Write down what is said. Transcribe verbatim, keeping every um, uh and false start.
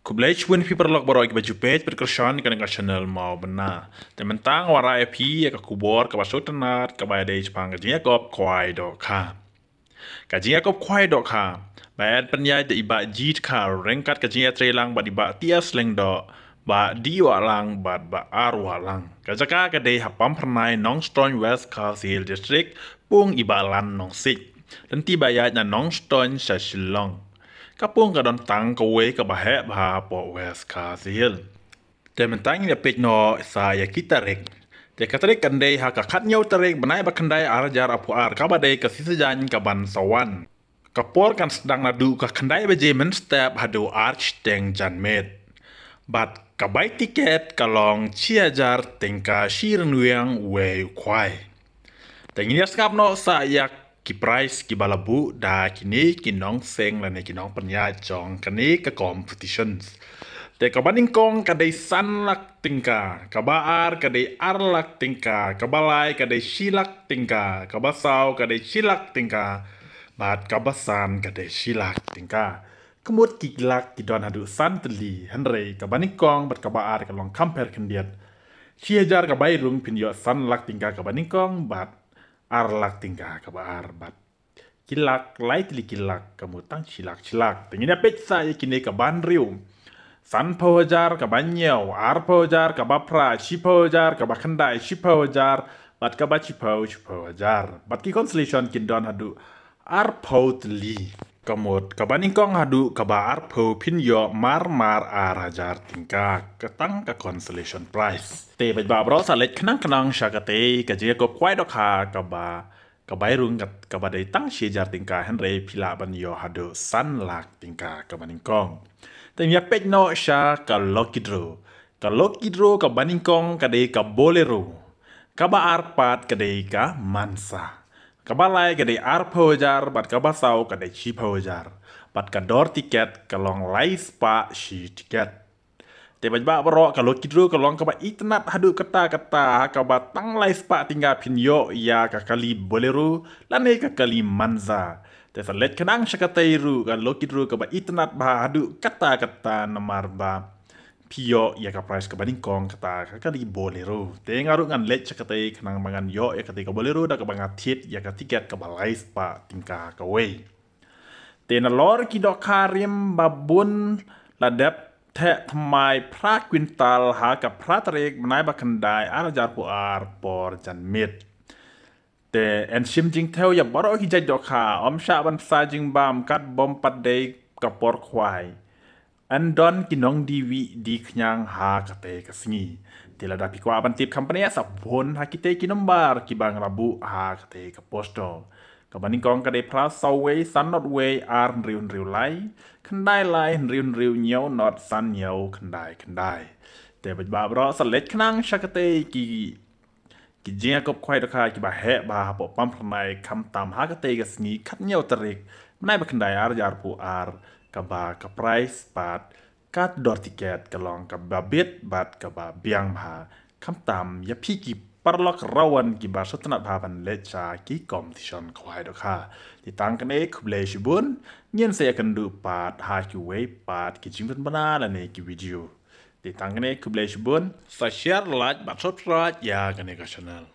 Khublei shibun phi paralok baroh kiba ju peit bad kyrshan kane ka channel Mawbynna. Te mynta nga wanrah ïa phi ïa ka khubor kaba sngewtynnat kaba ïadei shaphang ka jingïakop khwai dohkha. Ka jingïakop khwai dohkha ba ïa pynïaid da i Bah G. Dkhar ryngkat ka jingïatreilang bad i Bah T. S. Lyngdoh, Bah D. Wahlang bad Bah R. Wahlang. Ka jaka ka dei ha Pamphyrnai, Nongstoiñ, West Khasi Hills District, pung i Bah Lan Nongsik. Lynti ba ïaid na Nongstoiñ sha Shillong. Ka pung ka don tang kawei kaba heh bha hapoh West Khasi Hills. Te mynta ngin ïa peit noh sa ïa ki tarik. Te ka tarik kan dei ha ka khathynñiew tarik bnai ba khyndai ar hajar arphew ar, kaba dei ka sngi Saitjaiñ kaban sa wan. Ka por kan sdang naduh ka khyndai baje mynstep haduh ar shiteng janmiet. Bad ka bai tiket ka long shi hajar tyngka shi rynwiang wei u khwai. Te ngin ïa sngap noh sa ïa ki prize kiba la buh da kine ki nongseng lane ki nongpynïaid jong kane ka competitions. Te kaba nyngkong ka dei san lak tyngka, kaba ar ka dei ar lak tyngka, kaba lai ka dei shi lak tyngka, kaba saw ka dei shi lak tyngka, bad kaba san ka dei shi lak tyngka. Ka mut ki lak ki don haduh san tylli, hynrei kaba nyngkong bad kaba ar ka long kham pher khyndiat. Shi hajar ka bai rung phin ïoh san lak tyngka kaba nyngkong bad ar lak tyngka kaba ar bad ki lak, lai tylli ki lak, ka mut tang shi lak shi lak. Te ngin ïa peit sa ïa kine kaba hynriew. Sanphew hajar kaba hynñiew, arphew hajar kaba phra, shiphew hajar kaba khyndai, shiphew hajar, bad kaba shiphew, shiphew hajar. Bad ki consolation kin don haduh arphew tylli. Ka mut kaba nyngkong haduh kaba arphew phin ïoh mar mar ar hajar tyngka, ka tang ka consolation prize. Te bad ba bro sa leit khnang khnang sha katei ka jingïakop khwai dohkha kaba ka bai rung ka, kaba dei tang shi hajar tyngka, hynrei phi lah ban ïoh haduh san lak tyngka kaba nyngkong. Te ngin ïa peit noh sha ka lucky draw. Ka lucky draw kaba nyngkong ka dei ka Bolero. Kaba ar pat ka dei ka Mansa. Kaba lai ka dei arphew hajar bad kaba saw ka dei shiphew hajar. Bad ka dor tiket ka long lai spah shi tiket. Te bad ba bro ka lucky draw ka long kaba itynnad haduh katta katta, kaba tang lai spah tyngka phin ïoh ïa ka kali Bolero lane ka kali Mansa. Te sa leit khnang sha katei ruh ka lucky draw kaba itynnad bha haduh katta katta namar ba phi ïoh ïa ka prize kaba nyngkong kata ka kali Bolero. Te nga ruh ngan leit sha katei khnang ba ngan ïoh ïa katei ka Bolero da kaba nga thied ïa ka tiket kaba lai spah tyngka kawei. Te nalor ki dohkha rim ba bun la dep theh thymmai phra kwintal ha ka phra tarik bnai ba khyndai ar hajar arphew ar por janmiet. Te yn shim jingthew ïa baroh ki jait dohkha, ym shah ban sa jingbam kat bym pat dei ka por khwai. Yn don ki nongdie wieh die khñiang ha katei ka sngi. Te lada phi kwah ban tip kham bniah sa phone ha kitei ki nombar kiba nga la buh ha katei ka poster. Kaba nyngkong ka dei phra saw wei san not wei ar hynriew hynriew lai, khyndai lai hynriew hynriew hynñiew not san hynñiew khyndai khyndai. Te bad ba bro sa leit khnang sha katei ki ki jingïakop khwai dohkha kiba heh bha hapoh Pamphyrnai, khamtam ha katei ka sngi khathynñiew tarik bnai ba khyndai ar hajar arphew ar, kaba ka prize pat ka dor tiket ka long kaba bit bad kaba biang bha, khamtam ïa phi ki paralok rawan kiba sngewtynnat bha ban leit sha ki competition khwai dohkha. Te tang kane, khublei shibun, ngin sa ïakynduh pat ha kiwei pat ki jingpynbna lane ki video. Te tang kane, khublei shibun, sa share, like bad subscribe ïa kane ka channel.